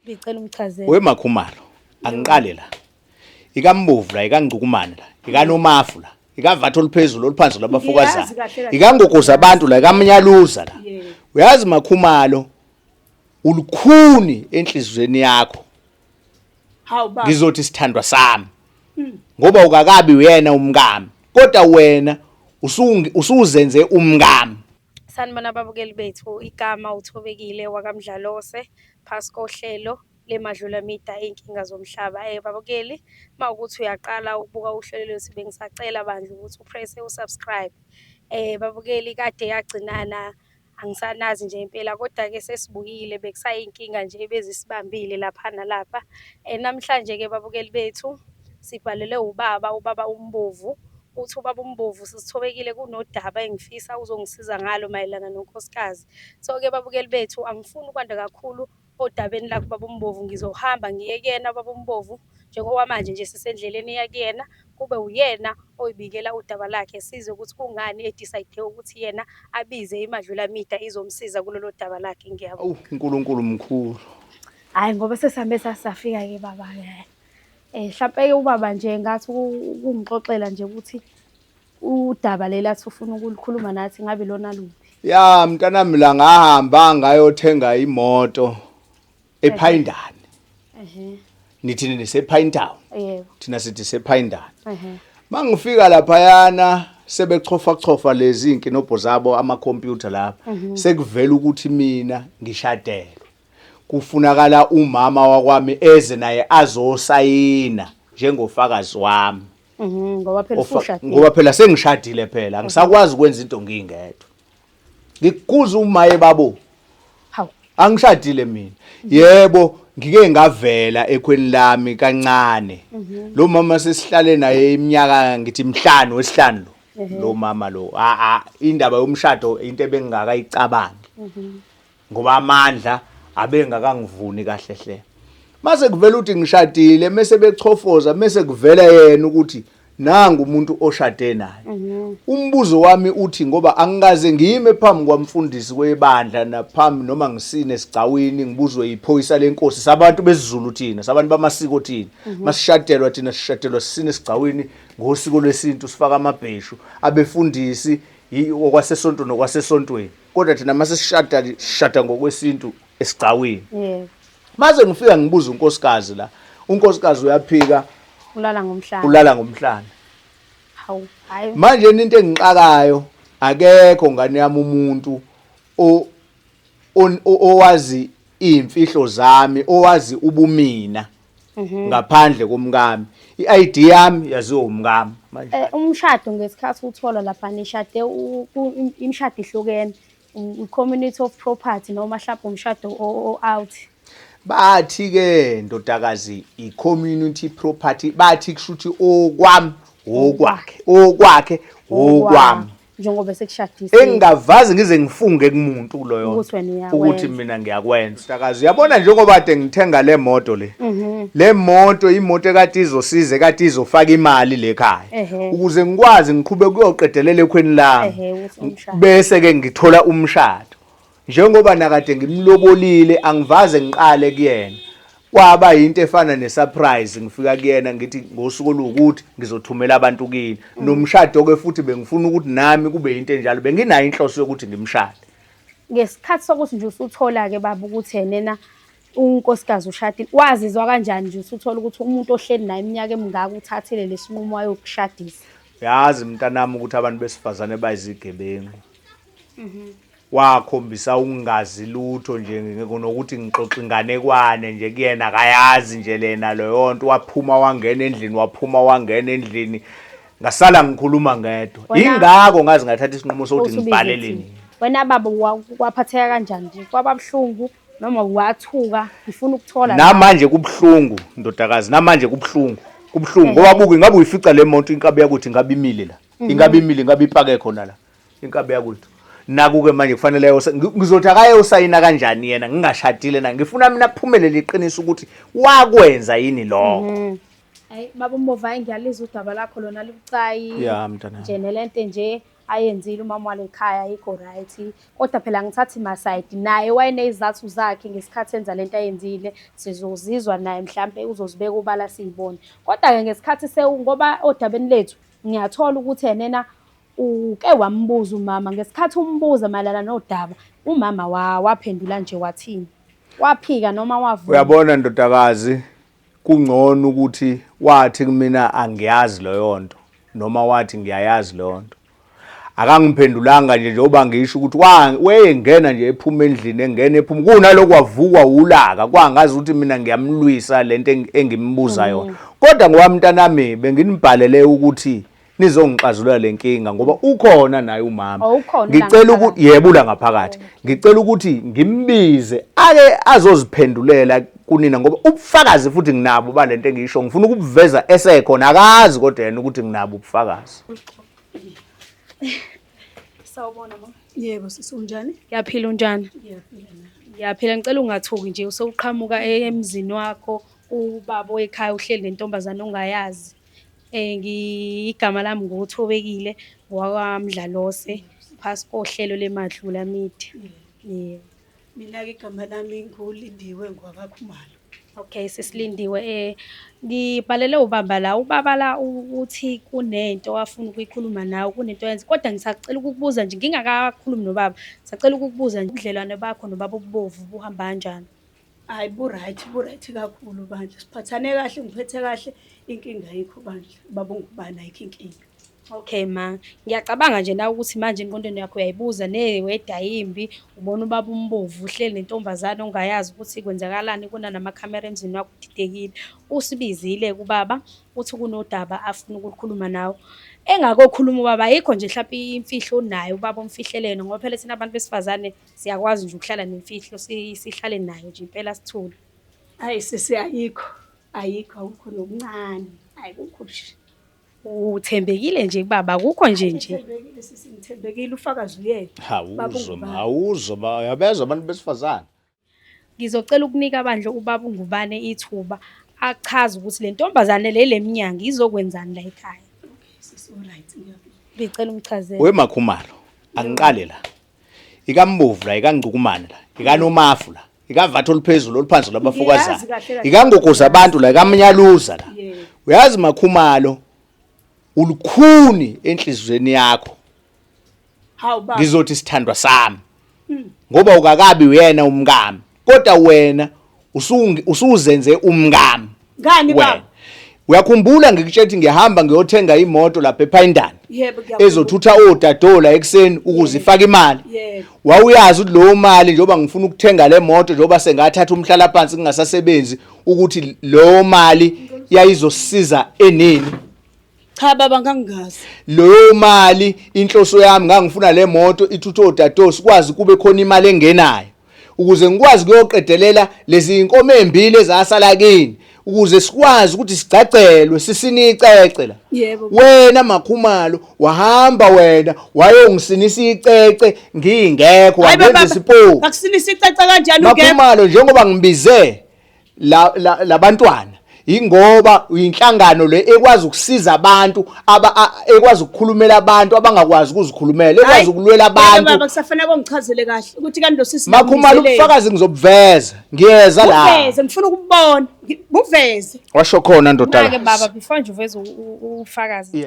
Ngicela umchazele. WeMakhumalo, angiqale la. Ikambovu la, ikangcukumane la, ikanomafu la, ikavatho oluphezulu oluphansi lwabafokazana. Ngiyazi kahle kahle. Ikangogoza abantu la, ikamnyaluza la. Yebo. Uyazi Makhumalo, ulukhuni enhlizweni yakho. Hawu baba. Ngizothi sithandwa sami. Ngoba ukakabi uyena umkami. Kodwa wena usuzenze umkami. Sanibona ababukeli bethu, igama uThobekile wakaMdlalose, phasi kohlelo leMadlulamida Iy'nkinga Zomhlaba. Babukeli, uma kuwukuthi uyaqala ukubuka uhlelo lwethu bengisacela bandla ukuthi uprese u-subscribe. Babukeli, kade yagcinana angisanazi nje impela, kodwa-ke sesibuyile bekusayinkinga nje ebezisibambile lapha nalapha. Namhlanje-ke babukeli bethu sibhalelwe ubaba, ubaba uMbovu. Uthi ubaba uMbovu sisithobekile kunodaba engifisa uzongisiza ngalo mayelana nonkosikazi. So-ke babukeli bethu angifuni ukwanda kakhulu odabeni lakho baba uMbovu, ngizohamba ngiye kuyena ubaba uMbovu njengoba manje nje sisendleleni eya kuyena, kube uyena oyibikela udaba lakhe sizwe ukuthi kungani edecide ukuthi yena abize iMadlulamida izomsiza kulolo daba lakhe. Ngiyabonga. Awu uNkulunkulu mkhulu. Hhayi ngoba sesihambe sasafika-ke baba-ke. Mhlampe-ke ubaba nje ngathi ukungixoxela nje ukuthi udaba leli athi ufuna ukulikhuluma nathi ngabe lona luphi. Ya mntanami la ngahamba ngayothenga imoto ePhayindane. Ehhe. Nithi nisePine Town. Yebo. Thina sithi sePhayindane. Ehhe. Mangifika laphayana sebechofa chofa lezi inkinobho zabo ama-computer lapha. Sekuvela ukuthi mina ngishadelwe. Kufunakala umama wakwami eze naye azosayina njengofakazi wami. Ngoba phela usushadile. Ngoba phela sengishadile phela angisakwazi ukwenza into ngingedwa. Ngikuza umaye babo. Hawu. Angishadile mina. Yebo, ngike ngavela ekhweni lami kancane. Lo mama sesihlale naye iminyaka ngithi mhlanu wesihlanu lo. Lo mama lo. A a indaba yomshado into ebengingakayicabangi. Ngoba amandla abengakangivuni kahle hle. Mase kuvela ukuthi ngishadile mese bechofoza mese kuvela yena ukuthi nangu umuntu oshade naye. Umbuzo wami uthi ngoba angikaze ngime phambi kwamfundisi webandla naphambi noma ngisine esigcawini ngibuzwe iphoyisa lenkosi sabantu besiZulu thina sabantu bamasiko thina. Masishadelwa thina sishadelwa sisine esigcawini ngosiko lwesintu sifaka amabheshu abefundisi okwasesontweni nokwasesontweni. Kodwa thina mase sishada sishada ngokwesintu esigcawini. Yebo. Mase ngifika ngibuza unkosikazi la. Unkosikazi uyaphika ulala ngomhlana. Ulala ngomhlana. Hawu, hayi. Manje into engixakayo akekho ngane yami umuntu owazi imfihlo zami, owazi ubumina. Ngaphandle komkami. I-ID yami yaziwa umkami manje. Umshado ngesikhathi uthola lapha nishade imishado ihlukene, i-community of property noma mhlawumbe umshado o-out. Bathi ke ndodakazi i-community property, bathi kusho ukuthi okwami okwakhe, okwakhe okwami. Njengoba sekushadisile. Engingavazi ngize ngifunge kumuntu kuloyo Ukuthi wena uyakwenza. ukuthi mina ngiyakwenza. Ndodakazi uyabona njengoba kade ngithenga le moto le. Le moto imoto ekade izosiza ekade izofaka imali le khaya. Ukuze ngikwazi ngiqhube kuyoqedelela ekhweni lami. Ukuthi umshado. Bese ke ngithola umshado. Njengoba nakade ngimlobolile angivaze ngiqale kuyena. Kwaba yinto efana ne-surprise ngifika kuyena ngithi ngosuku oluwukuthi ngizothumela abantu kini. Nomshado ke futhi bengifuna ukuthi nami kube yinto enjalo, benginayo inhloso yokuthi ngimshade. Ngesikhathi sokuthi nje usuthola ke baba ukuthi yenena unkosikazi ushadile, wazizwa kanjani nje usuthola ukuthi umuntu ohleli naye iminyaka emingaka uthathile lesinqumo wayokushadisa? Yazi mntanami ukuthi abantu besifazane bayizigebengu. Wakhombisa ukungazi lutho nje nokuthi ngixoxa inganekwane nje kuyena akayazi nje lena leyo nto. Waphuma wangena endlini, waphuma wangena endlini, ngasala ngikhuluma ngedwa. Yingakho ngaze ngathatha isinqumo sokuthi Uthi ngibhalele ubize nini. Wena baba waphatheka kanjani nje? Kwaba buhlungu noma wathuka? Ngifuna ukuthola Namanje kubuhlungu ndodakazi, namanje kubuhlungu. Kubuhlungu ngoba buka ingabe uyifica le moto inkabi yakuthi ingabe imile la. Ingabe imile, ingabe ipake khona la. Inkabi yakwethu. Naku-ke manje kufanele ngizothi akayosayina kanjani yena ngingashadile na, ngifuna mina kuphumelele iqiniso ukuthi wakwenza yini lokho. Hayi baba uMbovu, hayi ngiyalizwa udaba lakho lona libucayi. Ya mntanami. Nje nelento nje ayenzile umama wale khaya ayikho right. Kodwa phela angithathi masayidi, naye wayeney'zathu zakhe ngesikhathi enza lento ayenzile. Sizozizwa naye mhlampe uzozibeka ubala siyibone. Kodwa-ke ngesikhathi ngoba odabeni lethu ngiyathola ukuthi enena uke wambuza umama, ngesikhathi umbuza mayelana nodaba, umama waphendula nje wathini? Waphika noma wavuma? Uyabona ndodakazi, kungcono ukuthi wathi kumina angiyazi leyo nto noma wathi ngiyayazi leyo nto. Akangiphendulanga nje njengoba ngisho ukuthi weyengena nje ephuma endlini, engena ephuma, kunalokhu wavukwa wulaka, kwangazi ukuthi mina ngiyamlwisa lento engimbuza yona. Kodwa ngoba mntanami benginibhalele ukuthi nizongixazulula lenkinga ngoba ukhona naye umama. Oh, ukhona Ngicela ula ukuthi yebo ula ngaphakathi. Ngicela ukuthi ngimbize ake azoziphendulela kunina ngoba ubufakazi futhi nginabo balento engiyisho, ngifuna ukubuveza esekhona, akazi kodwa yena ukuthi nginabo ubufakazi. Sawubona mama. Yebo sisi, unjani? Ngiyaphila, unjani? Ngiyaphila nami. Ngiyaphila, ngicela ungathuki nje usewuqhamuka emzini wakho, ubaba wekhaya uhleli nentombazane ongayazi. Igama lami nguThobekile wakwaMdlalose, phasi kohlelo leMadlula Media. Yebo. Mina-ke igama lami nguLindiwe ngwakaKhumalo. Okay, sisilindiwe. Ngibhalele ubaba la, ubaba la uthi kunento afuna ukuyikhuluma nawe, kunento oyenza, kodwa ngisacela ukukubuza nje ngingakakhulumi nobaba, ngisacela ukukubuza nje ubudlelwane bakho nobaba uBovu buhamba kanjani? Hhayi bu-right, bu-right kakhulu bandla. Siphathane kahle, ngiphethe kahle, inkinga ayikho bandla. Baba ungubani, ayikho inkinga. Okay ma, ngiyacabanga nje nawe ukuthi manje engqondweni yakho uyayibuza neweda yimbi, ubona ubaba uMbovu uhleli nentombazane ongayazi ukuthi kwenzakalani, kunanamakhamera emzini wakho, udidekile. Usibizile kubaba, uthi kunodaba afuna ukulikhuluma nawe. Engakokhuluma ubaba, ayikho nje mhlampe imfihlo onayo ubaba omfihlele yona, ngoba phela thina abantu besifazane siyakwazi nje ukuhlala nemfihlo, sihlale nayo nje impela sithule. Hhayi sisi, ayikho, ayikho, akukho nokuncane, ayikukho nje. Uthembekile nje kubaba, akukho nje nje. Ngithembekile sisi, ngithembekile, ufakazi uyena. Baba Awuzwa, ungubani? awuzwa, uyabezwa abantu besifazane. Ngizocela ukunika bandla ubaba uNgubane ithuba achaze ukuthi le ntombazane le lemnyango izokwenzani la ekhaya. Okay sisi, all right, ngiyabonga. Ngicela umchazele. WeMakhumalo, angiqale la. IkaMbovu la, ikaNgcukumane la, ikaNomafu la, ikaVatha oluphezulu oluphansi lwabafokazana. Ngiyazi kahle kahle. Ikangogoza abantu la, ikamnyaluza la. Yebo. Uyazi Makhumalo, ulukhuni enhlizweni yakho. Hawu baba. Ngizothi sithandwa sami. Ngoba ukakabi uyena umkami. Kodwa wena usuzenze umkami. Ngani Wena. baba? Uyakhumbula ngikutshela ukuthi ngiyahamba ngiyothenga imoto lapha ePhayindane. Yebo, ngiyakhumbula. Ezothutha odadola ekuseni ukuze ifake imali. Yebo. Wawuyazi ukuthi leyo mali njengoba ngifuna ukuthenga le moto njengoba sengathatha umhlalaphansi kungasasebenzi ukuthi leyo mali yayizosiza enini? Cha baba, ngangingazi. Leyo mali inhloso yami ngangifuna le moto ithuthe odado sikwazi kube khona imali engenayo ukuze ngikwazi kuyoqedelela lezi inkomo ezimbili ezasala kini ukuze sikwazi ukuthi sigcagcelwe sisine icece la. Yebo. Wena Makhumalo wahamba wena wayongisinisa icece ngingekho, Hayi wangenza baba, isipoki. Ngakusinisa icece kanjani ungekho? Makhumalo, njengoba ngibize labantwana ingoba uyinhlangano le ekwazi ukusiza abantu ekwazi ukukhulumela abantu abangakwazi ukuzikhulumela, ekwazi Hayi, ukulwela yebo abantu. Baba, kusafanele kongichazele kahle ukuthi kanti lo sisi Makhumalo, ngambizeleni. ubufakazi ngizobuveza. Ngiyeza la. Buveze, ngifuna ukubona. Buveze. Washo khona ndodakazi. Manje baba, before nje uveze ubufakazi. Yeah.